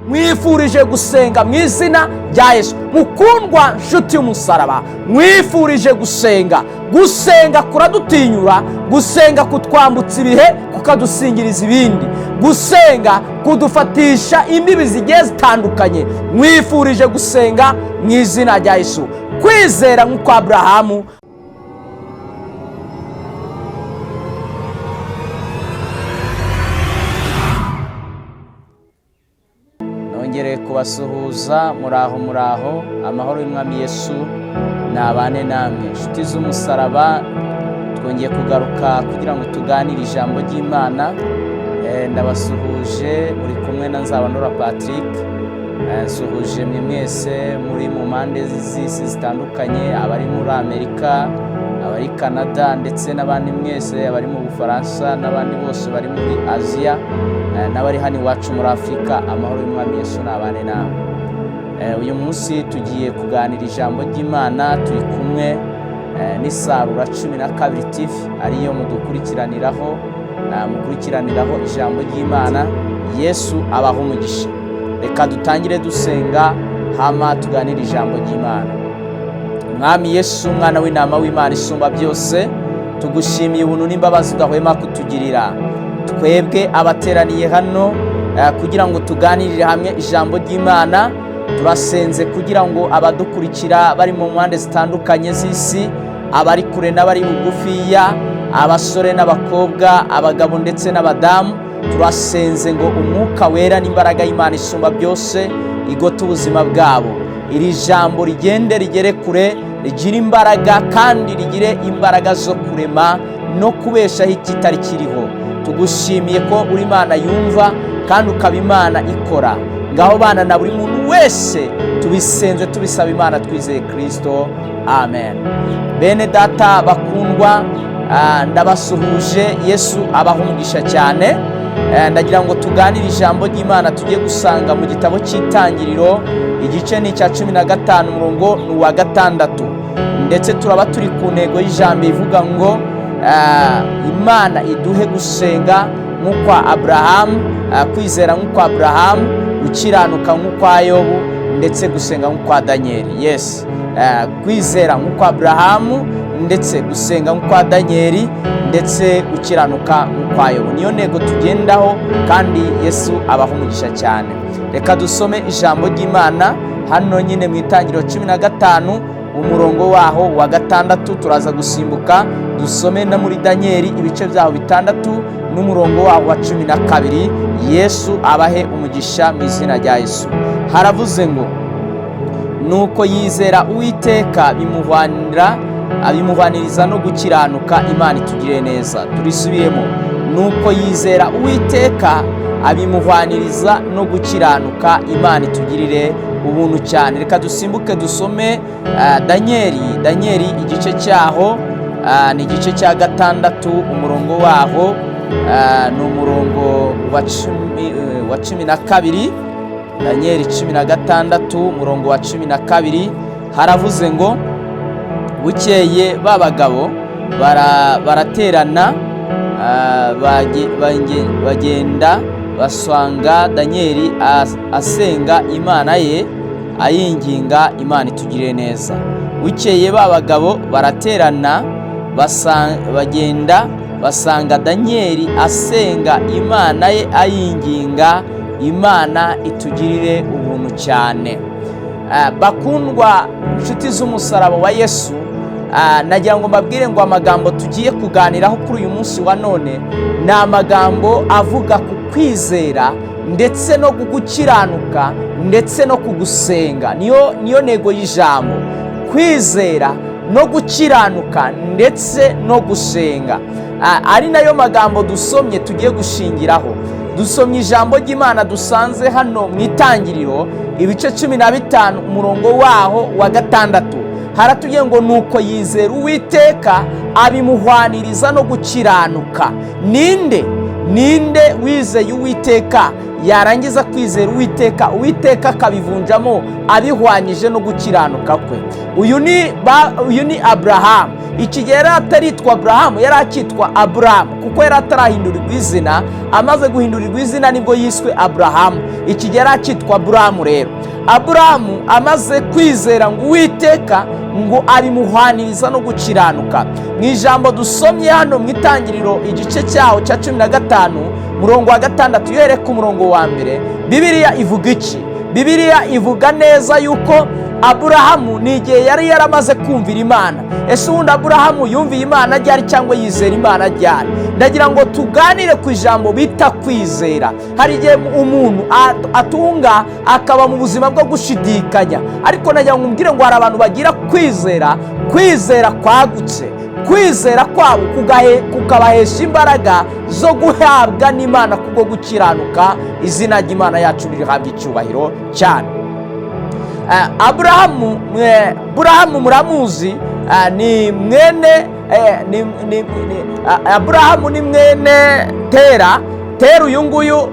Mwifurije gusenga mu izina rya Yesu. Mukundwa nshuti y'umusaraba, mwifurije gusenga. Gusenga kuradutinyura, gusenga kutwambutsa ibihe, kukadusingiriza ibindi, gusenga kudufatisha imbibi zigiye zitandukanye. Mwifurije gusenga mu izina rya Yesu. Kwizera nk'uko Aburahamu. Nongereye kubasuhuza, muraho muraho, amahoro y'Umwami Yesu nabane namwe. Inshuti z'umusaraba, twongeye kugaruka kugira ngo tuganire ijambo ry'Imana. Ndabasuhuje, muri kumwe na Nzabandora Patrick. Nsuhuje mwe mwese muri mu mpande z'isi zitandukanye, abari muri Amerika, abari Canada, ndetse n'abandi mwese abari mu Bufaransa, n'abandi bose bari muri Aziya, n'abari hano iwacu muri Afurika. Amahoro y'Umwami Yesu nabane namwe. Uyu munsi tugiye kuganira ijambo ry'Imana, turi kumwe n'Isarura 12 TV, ariyo mudukurikiraniraho, mukurikiraniraho ijambo ry'Imana. Yesu abaha umugisha. Reka dutangire dusenga, hama tuganire ijambo ry'Imana. Mwami Yesu, umwana w'intama w'Imana isumba byose, tugushimiye ubuntu n'imbabazi udahwema kutugirira twebwe abateraniye hano kugira ngo tuganirire hamwe ijambo ry'Imana. Turasenze kugira ngo abadukurikira bari mu mpande zitandukanye z'isi, abari kure n'abari bugufiya, abasore n'abakobwa, abagabo ndetse n'abadamu, turasenze ngo umwuka wera n'imbaraga y'Imana isumba byose igote ubuzima bwabo. Iri jambo rigende rigere kure, rigire imbaraga, kandi rigire imbaraga zo kurema no kubeshaho ikitari kiriho. Tugushimiye ko uri Imana yumva kandi ukaba Imana ikora. Ngaho bana na buri muntu wese, tubisenze tubisaba Imana twizeye Kristo, amen. Bene data bakundwa, ndabasuhuje, Yesu abaha umugisha cyane. Ndagira ngo tuganire ijambo ry'Imana tugiye gusanga mu gitabo cy'Itangiriro, igice ni icya 15, umurongo ni uwa 6, ndetse turaba turi ku ntego y'ijambo ivuga ngo Imana iduhe gusenga nk'ukwa Aburahamu, kwizera nk'ukwa Aburahamu, gukiranuka nk'ukwa Yobu, ndetse gusenga nk'ukwa Daniel. Yes, kwizera nk'ukwa Aburahamu, ndetse gusenga nk'ukwa Daniel, ndetse gukiranuka nk'ukwa Yobu, niyo ntego tugendaho, kandi Yesu abaha umugisha cyane. Reka dusome ijambo ry'Imana hano nyine mu Itangiriro 15, umurongo waho wa 6. Turaza gusimbuka dusome no muri Daniel ibice byaho 6 n'umurongo waho wa 12. Yesu abahe umugisha mu izina rya Yesu. Haravuze ngo: nuko yizera Uwiteka, abimuhwaniriza no gukiranuka. Imana itugire neza. Turisubiyemo: nuko yizera Uwiteka, abimuhwaniriza no gukiranuka. Imana itugirire ubuntu cyane. Reka dusimbuke dusome Daniel igice cyaho ni igice cya 6, umurongo waho ni umurongo wa 12. Daniel 16, umurongo wa 12, haravuze ngo: bukeye ba bagabo baraterana, bagenda basanga Daniel asenga Imana ye, ayinginga. Imana itugirire neza. Bukeye ba bagabo baraterana, bagenda basanga Daniel asenga Imana ye, ayinginga. Imana itugirire ubuntu cyane. Bakundwa inshuti z'umusaraba wa Yesu, nagira ngo mbabwire ngo amagambo tugiye kuganiraho kuri uyu munsi wa none ni amagambo avuga ku kwizera, ndetse no gukiranuka, ndetse no kugusenga. Niyo ntego y'ijambo: kwizera no gukiranuka ndetse no gusenga. Ari nayo magambo dusomye tugiye gushingiraho. Dusomye ijambo ry'Imana dusanze hano mu Itangiriro ibice 15, umurongo waho wa 6. Haratubwiye ngo: nuko yizera Uwiteka, abimuhwaniriza no gukiranuka. Ninde wizeye Uwiteka Yarangiza kwizera Uwiteka, Uwiteka akabivunjamo abihwanyije no gukiranuka kwe. Uyu ni Aburahamu. Iki gihe yari ataritwa Aburahamu, yari akitwa Aburahamu kuko yari atarahindurirwa izina. Amaze guhindurirwa izina nibwo yiswe Aburahamu. Iki gihe yari akitwa Aburahamu. Rero Aburahamu amaze kwizera ngo Uwiteka ngo abimuhwaniriza no gukiranuka. Mu ijambo dusomye hano mu Itangiriro, igice cyaho cya 15, murongo wa 6, uhereye ku murongo wa 1, Bibiliya ivuga iki? Bibiliya ivuga neza yuko Aburahamu ni igihe yari yaramaze kumvira Imana. Ese ubundi Aburahamu yumviye Imana ryari, cyangwa yizera Imana ryari? Ndagira ngo tuganire ku ijambo bita kwizera. Hari igihe umuntu atunga akaba mu buzima bwo gushidikanya, ariko nagira ngo umbwire ngo hari abantu bagira kwizera, kwizera kwagutse, kwizera kwabo kukabahesha imbaraga zo guhabwa n'Imana kubwo gukiranuka. Izina ry'Imana yacu ririhabwa icyubahiro cyane. Aburahamu, Aburahamu muramuzi, ni mwene Aburahamu ni mwene Tera. Tera uyu nguyu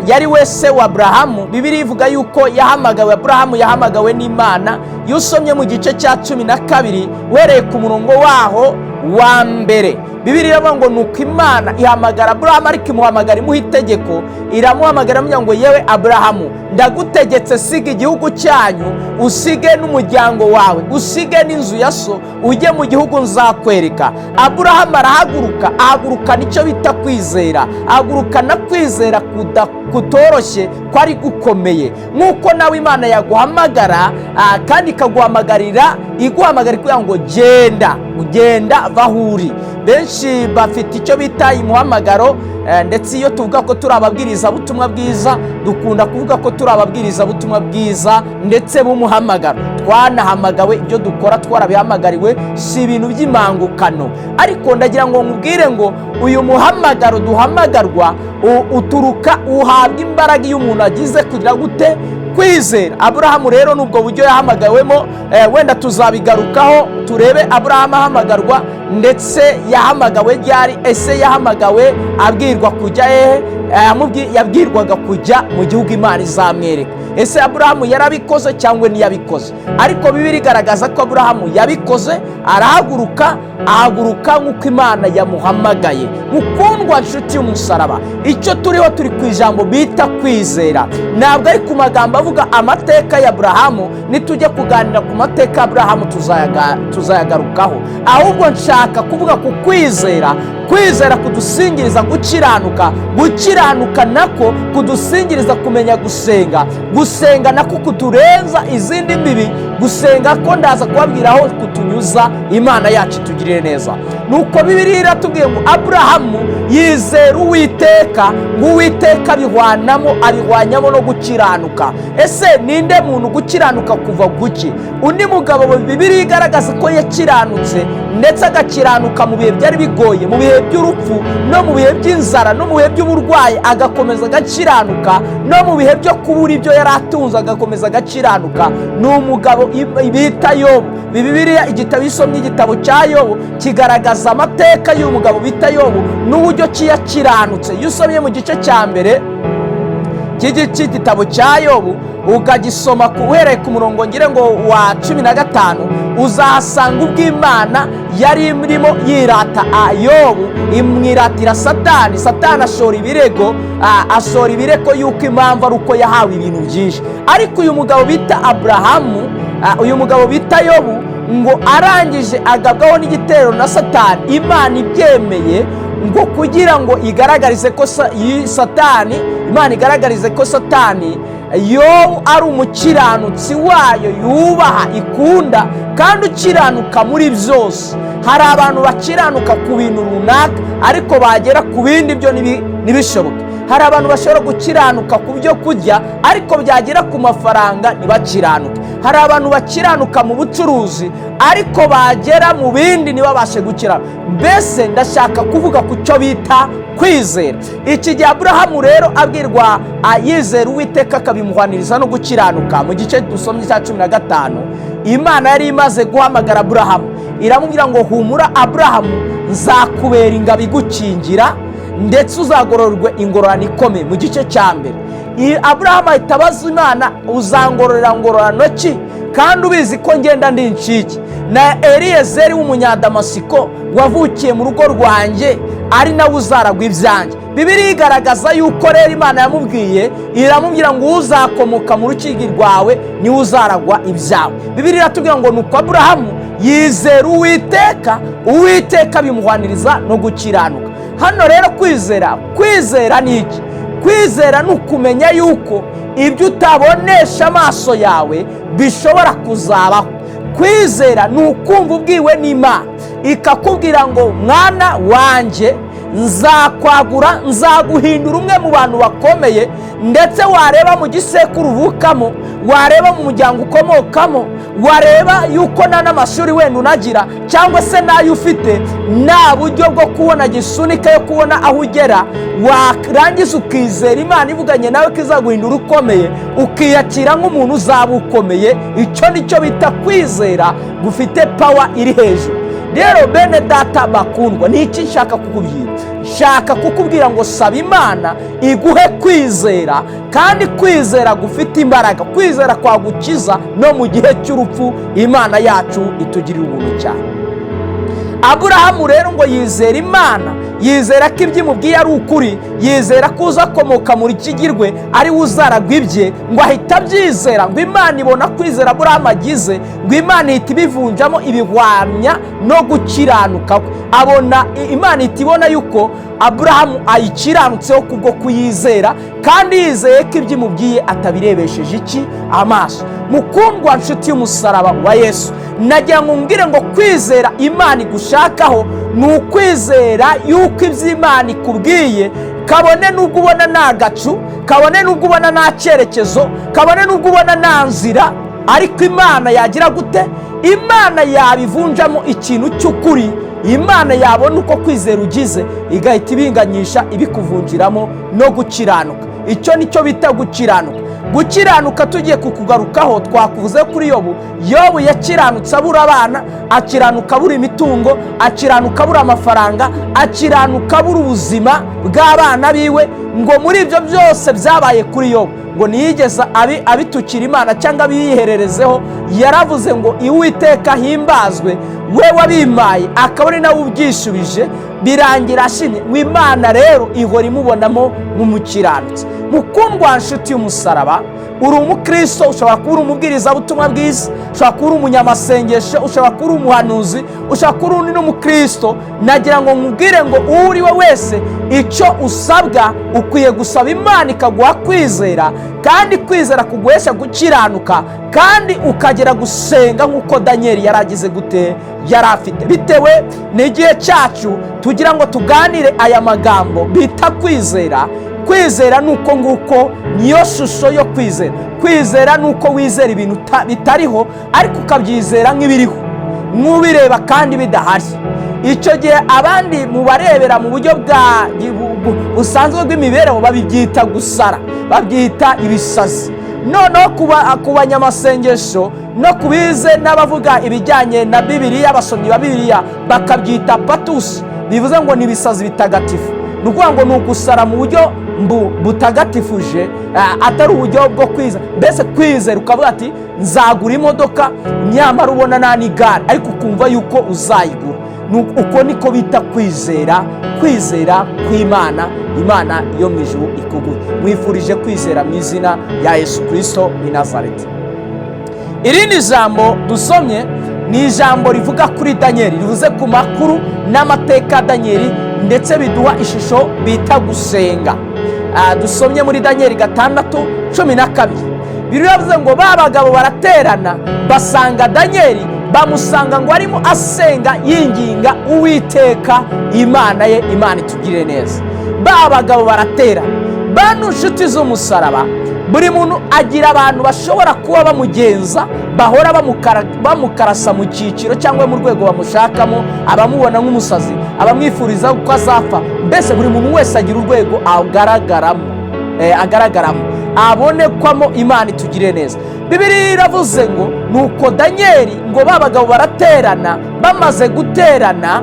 yari we se wa Aburahamu. Bibiliya ivuga yuko yahamagawe, Aburahamu yahamagawe n'Imana. Iyo usomye mu gice cya 12 uhereye ku murongo waho wa 1, Bibiliya iravuga ngo nuko Imana ihamagara Aburahamu, ariko imuhamagara imuha itegeko. Iramuhamagara iramubwira ngo: "Yewe Aburahamu, ndagutegetse, siga igihugu cyanyu, usige n'umuryango wawe, usige n'inzu ya so, ujye mu gihugu nzakwereka." Aburahamu arahaguruka, ahagurukana icyo bita kwizera, ahagurukana kwizera kutoroshye, kwari gukomeye. Nk'uko nawe Imana yaguhamagara, kandi ikaguhamagarira, iguhamagara kugira ngo genda, ugenda, va aho uri. Benshi bafite icyo bita imuhamagaro, ndetse iyo tuvuga ko turi ababwirizabutumwa bwiza, dukunda kuvuga ko turi ababwirizabutumwa bwiza ndetse b'umuhamagaro. Twanahamagawe, ibyo dukora twarabihamagariwe, si ibintu by'imangukano. Ariko ndagira ngo nkubwire ngo uyu muhamagaro duhamagarwa uturuka, uhabwa imbaraga iyo umuntu agize kugira gute? Kwizera. Aburahamu rero n'ubwo buryo yahamagawemo, wenda tuzabigarukaho turebe Aburahamu ahamagarwa, ndetse yahamagawe ryari? Ese yahamagawe abwirwa kujya hehe? Yabwirwaga kujya mu gihugu Imana izamwereka. Ese Aburahamu yarabikoze cyangwa ntiyabikoze? Ariko Bibiliya igaragaza ko Aburahamu yabikoze, arahaguruka, ahaguruka nk'uko Imana yamuhamagaye. Mukundwa nshuti y'umusaraba, icyo turiho, turi ku ijambo bita kwizera, ntabwo ari ku magambo avuga amateka ya Aburahamu. Nitujya kuganira ku mateka ya Aburahamu tuzayagarukaho, ahubwo nshaka kuvuga ku kwizera. Kwizera kudusingiriza gukiranuka, gukiranuka nako kudusingiriza kumenya gusenga, gusenga nako kuturenza izindi mbibi, gusenga ko ndaza kubabwira aho kutunyuza. Imana yacu itugirire neza. Nuko Bibiliya iratubwiye ngo Aburahamu yizera Uwiteka, ngo Uwiteka abihwanamo, abihwanyamo no gukiranuka. Ese ninde muntu gukiranuka kuva guki? Undi mugabo Bibiliya igaragaza ko yakiranutse, ndetse agakiranuka mu bihe byari bigoye, mu bihe by'urupfu no mu bihe by'inzara no mu bihe by'uburwayi, agakomeza agakiranuka, no mu bihe byo kubura ibyo yari atunze agakomeza agakiranuka, ni umugabo bita Yobu. Bibiliya, igitabo, isomye igitabo cya Yobu kigaragaza amateka y'uyu mugabo bita Yobu n'uburyo ki yakiranutse. Iyo usomye mu gice cya 1 cy'igitabo cya Yobu, ukagisoma uhereye ku murongo ngire ngo wa 15, uzahasanga ubw'Imana yari irimo yirata Yobu, imwiratira Satani. Satani ashora ibirego, ashora ibirego yuko impamvu ari uko yahawe ibintu byinshi. Ariko uyu mugabo bita Aburahamu, uyu mugabo bita Yobu, ngo arangije agabwaho n'igitero na Satani, Imana ibyemeye, ngo kugira ngo igaragarize ko Satani, Imana igaragarize ko Satani Yobu ari umukiranutsi wayo yubaha, ikunda, kandi ukiranuka muri byose. Hari abantu bakiranuka ku bintu runaka, ariko bagera ku bindi byo ntibishoboke. Hari abantu bashobora gukiranuka ku byo kurya, ariko byagera ku mafaranga ntibakiranuke. Hari abantu bakiranuka mu bucuruzi, ariko bagera mu bindi ntibabashe gukiranuka. Mbese ndashaka kuvuga ku cyo bita kwizera. Iki gihe Aburahamu rero abwirwa, yizera Uwiteka akabimuhaniriza no gukiranuka. Mu gice dusomye cya 15, Imana yari imaze guhamagara Aburahamu, iramubwira ngo: "Humura Aburahamu, nzakubera ingabo igukingira, ndetse uzagororwe ingororano ikomeye." Mu gice cya 1. Aburahamu ahita abaza Imana: "Uzangororera ngororano ki, kandi ubizi ko ngenda ndi incike, na Eliyezeri w'Umunyadamasiko wavukiye mu rugo rwanjye ari nawe uzaragwa ibyanjye?" Bibiliya igaragaza yuko rero Imana yamubwiye, iramubwira ngo: "Uzakomoka mu rukigi rwawe niwe uzaragwa ibyawe." Bibiliya iratubwira ngo: "Nuko Aburahamu yizera Uwiteka, Uwiteka bimuhwaniriza no gukiranuka." Hano rero kwizera ni iki? Kwizera ni ukumenya yuko ibyo utabonesha amaso yawe bishobora kuzabaho. Kwizera ni ukumva ubwiwe n'Imana, ikakubwira ngo: "Mwana wanjye, nzakwagura, nzaguhindura umwe mu bantu bakomeye." Ndetse wareba mu gisekuru uvukamo, wareba mu muryango ukomokamo, wareba yuko nta n'amashuri wenda unagira, cyangwa se n'ayo ufite nta buryo bwo kubona gisunika yo kubona aho ugera, warangiza ukizera Imana ivuganye nawe ko izaguhindura ukomeye, ukiyakira nk'umuntu uzaba ukomeye. Icyo nicyo bita kwizera gufite power iri hejuru. Rero bene data bakundwa, ni iki nshaka kukubwira? Nshaka kukubwira ngo saba Imana iguhe kwizera, kandi kwizera gufite imbaraga, kwizera kwagukiza no mu gihe cy'urupfu. Imana yacu itugirira ubuntu cyane. Aburahamu rero ngo yizera Imana, yizera ko ibyo imubwiye ari ukuri, yizera ko uzakomoka mu rukigirwe ari we uzaragwa ibye. Ngo ahita abyizera. Ngo Imana ibona kwizera Aburahamu agize, ngo Imana ihita ibivunjamo, ibihwanya no gukiranuka kwe. Abona Imana ihita ibona yuko Aburahamu ayikiranutseho kubwo kuyizera, kandi yizeye ko ibyo imubwiye atabirebesheje iki? Amaso. Mukundwa nshuti y'umusaraba wa Yesu, nagira ngo mbwire ngo kwizera Imana igushakaho ni ukwizera yuko ibyo Imana ikubwiye, kabone n'ubwo ubona nta gacu, kabone n'ubwo ubona nta cyerekezo, kabone n'ubwo ubona nta nzira, ariko Imana yagira gute? Imana yabivunjamo ikintu cy'ukuri. Imana yabona uko kwizera ugize, igahita ibinganyisha, ibikuvunjiramo no gukiranuka. Icyo nicyo bita gukiranuka. Gukiranuka tugiye kukugarukaho, twakuvuze kuri Yobu. Yobu yakiranutse abura abana, akiranuka abura imitungo, akiranuka abura amafaranga, akiranuka abura ubuzima bw'abana biwe. Ngo muri ibyo byose byabaye kuri Yobu, ngo ntiyigeze abitukira Imana cyangwa abiyihererezeho. Yaravuze ngo: "Iwiteka himbazwe, we wabimpaye akaba ari nawe ubyishubije." Birangira ashimye. Ngo Imana rero ihora imubonamo nk'umukiranutsi. Mukundwa nshuti y'umusaraba, uri umukristo, ushobora kuba uri umubwirizabutumwa bwiza, ushobora kuba uri umunyamasengesho, ushobora kuba uri umuhanuzi, ushobora kuba uri n'umukristo. Nagira ngo nkubwire ngo uwo uri we wese, icyo usabwa, ukwiye gusaba Imana ikaguha kwizera, kandi kwizera kuguhesha gukiranuka, kandi ukagera gusenga nk'uko Daniyeli yari agize gute? Yari afite. Bitewe n'igihe cyacu, tugira ngo tuganire aya magambo bita kwizera. Kwizera ni uko nguko, niyo shusho yo kwizera. Kwizera ni uko wizera ibintu bitariho, ariko ukabyizera nk'ibiriho, nk'ubireba kandi bidahari. Icyo gihe abandi mu barebera mu buryo bwa busanzwe bw'imibereho babibyita gusara, babyita ibisazi. Noneho ku banyamasengesho no ku bize n'abavuga ibijyanye na Bibiliya, abasomyi ba Bibiliya, bakabyita patusi, bivuze ngo ni ibisazi bitagatifu. Ni ukuvuga ngo ni ugusara mu buryo butagatifuje, atari uburyo bwo kwiza. Mbese kwizera ukavuga ati: "Nzagura imodoka", nyamara ubona nta n'igare, ariko ukumva yuko uzayigura. Uko niko bita kwizera, kwizera kw'Imana. Imana yo mu ijuru ikuguhe. Mwifurije kwizera mu izina rya Yesu Kirisito w'i Nazareti. Irindi jambo dusomye ni ijambo rivuga kuri Daniyeli, rivuze ku makuru n'amateka ya Daniyeli, ndetse biduha ishusho bita gusenga. Dusomye muri Daniyeli 6:12. Biravuze ngo ba bagabo baraterana, basanga Daniyeli, bamusanga ngo arimo asenga, yinginga Uwiteka Imana ye. Imana itugirire neza. Ba bagabo baraterana. Bantu nshuti z'umusaraba, buri muntu agira abantu bashobora kuba bamugenza, bahora bamukarasa mu cyiciro cyangwa mu rwego bamushakamo, abamubona nk'umusazi, abamwifuriza ko azapfa. Mbese buri muntu wese agira urwego agaragaramo, abonekwamo. Imana itugire neza. Bibiliya iravuze ngo nuko Daniyeli, ngo ba bagabo baraterana. Bamaze guterana,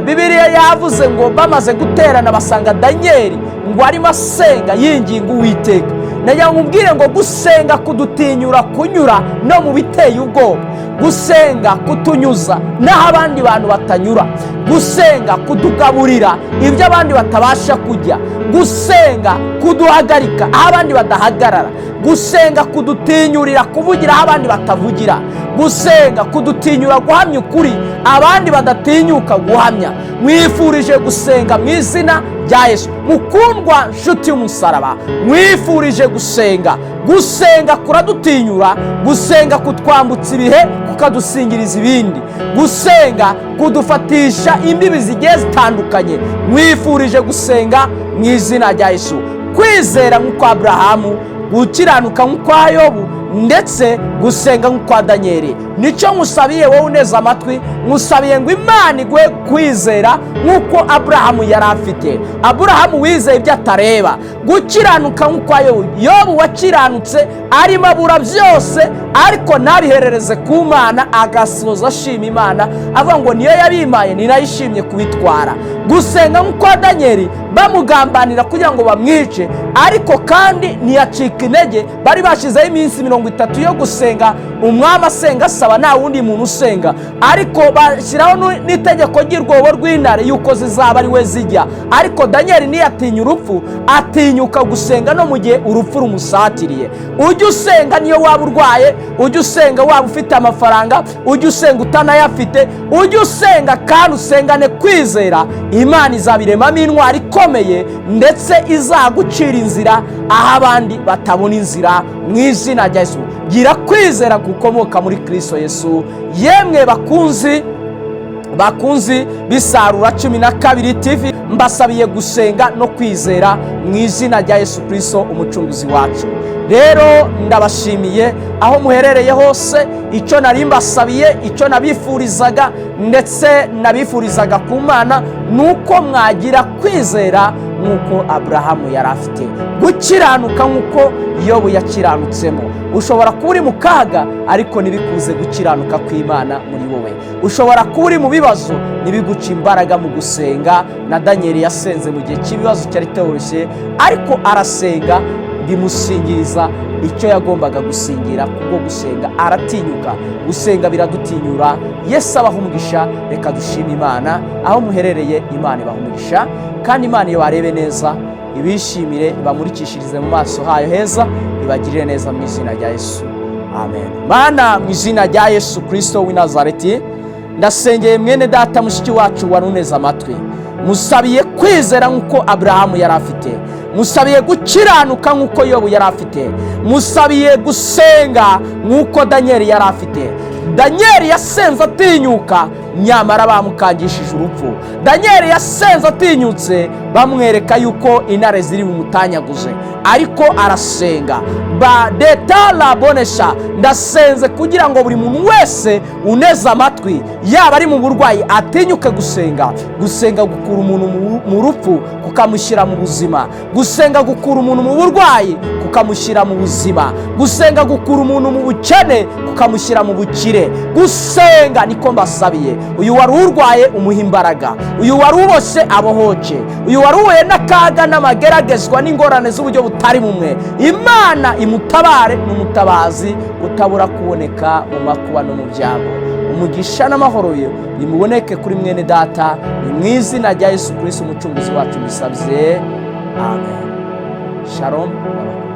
Bibiliya yavuze ngo bamaze guterana basanga Daniyeli ngo arimo asenga, yinginga Uwiteka. Nagira ngo nkubwire ngo gusenga kudutinyura kunyura no mu biteye ubwoba, gusenga kutunyuza n'aho abandi bantu batanyura, gusenga kutugaburira ibyo abandi batabasha kujya, gusenga kuduhagarika aho abandi badahagarara, gusenga kudutinyurira kuvugira aho abandi batavugira, gusenga kudutinyura guhamya ukuri abandi badatinyuka guhamya. Mwifurije gusenga mu izina rya Yesu. Mukundwa nshuti y'umusaraba, mwifurije gusenga. Gusenga kuradutinyura, gusenga kutwambutsa ibihe kukadusingiriza ibindi, gusenga kudufatisha imbibi zigiye zitandukanye. Mwifurije gusenga mu izina rya Yesu. Kwizera nk'ukwa Aburahamu, gukiranuka nk'ukwa Yobu, ndetse gusenga nk'ukwa Daniyeli. Nicyo nkusabiye wowe uneze amatwi, nkusabiye ngo Imana iguhe kwizera nk'uko Aburahamu yari afite. Aburahamu wizeye ibyo atareba. Gukiranuka nk'ukwa Yobu, Yobu wakiranutse arimo abura byose ariko ntabiherereze ku Mana, agasoza ashima Imana avuga ngo niyo yabimaye ni nayo ishimye kubitwara. Gusenga nk'ukwa Daniyeli, bamugambanira kugira ngo bamwice, ariko kandi ntiyacika intege. Bari bashyizeho iminsi 30 yo gusenga, umwami asenga asaba, nta wundi muntu usenga, ariko bashyiraho n'itegeko ry'urwobo rw'intare yuko zizaba ari we zijya. Ariko Daniyeli ntiyatinya urupfu, atinyuka gusenga no mu gihe urupfu rumusatiriye. Ujye usenga niyo waba urwaye, ujye usenga waba ufite amafaranga, ujye usenga utanayafite, ujye usenga kandi usengane kwizera. Imana izabiremamo intwari ikomeye, ndetse izagucira inzira aho abandi batabona inzira mu izina rya Yesu. Gira kwizera gukomoka muri Kristo Yesu. Yemwe bakunzi b'Isarura 12 TV, mbasabiye gusenga no kwizera mu izina rya Yesu Kristo umucunguzi wacu. Rero ndabashimiye aho muherereye hose. Icyo nari mbasabiye, icyo nabifurizaga ndetse nabifurizaga ku Mana, ni uko mwagira kwizera nk'uko Aburahamu yari afite, gukiranuka nk'uko Yobu yakiranutsemo. Ushobora kuba uri mu kaga ariko ntibikuze gukiranuka kw'Imana muri wowe. Ushobora kuba uri mu bibazo, ntibiguce imbaraga mu gusenga. Na Daniyeli yasenze mu gihe cy'ibibazo cyari cyoroshye, ariko arasenga bimusingiriza icyo yagombaga gusingira kubwo gusenga, aratinyuka. Gusenga biradutinyura. Yesu abaha umugisha. Reka dushime Imana aho muherereye. Imana ibaha umugisha, kandi Imana iyo barebe neza ibishimire, ibamurikishirize mu maso hayo heza, ibagirire neza mu izina rya Yesu, amen. Mana, mu izina rya Yesu Kirisito w'i Nazareti, ndasengeye mwene data mushiki wacu wari uneze amatwi. Musabiye kwizera nk'uko Aburahamu yari afite, musabiye gukiranuka nk'uko Yobu yari afite, musabiye gusenga nk'uko Daniyeli yari afite. Daniyeli yasenze atinyuka, nyamara bamukangishije urupfu. Daniyeli yasenze atinyutse, bamwereka yuko intare ziri bumutanyaguze, ariko arasenga. Ba deta labonesha, ndasenze kugira ngo buri muntu wese uneze amatwi, yaba ari mu burwayi, atinyuke gusenga. Gusenga gukura umuntu mu rupfu kukamushyira mu buzima. Gusenga gukura umuntu mu burwayi kukamushyira mu buzima. Gusenga gukura umuntu mu bukene kukamushyira mu bukire. Gusenga niko mbasabiye. Uyu wari urwaye umuha imbaraga, uyu wari uboshye abohoke, uyu wari uhuye n'akaga n'amageragezwa n'ingorane z'uburyo butari bumwe, Imana imutabare. Ni umutabazi utabura kuboneka mu makuba no mu byago. Umugisha n'amahoro ye bimuboneke kuri mwene data. Ni mu izina rya Yesu Kristo umucunguzi wacu mbisabye, amen. Shalom, ndabakunda.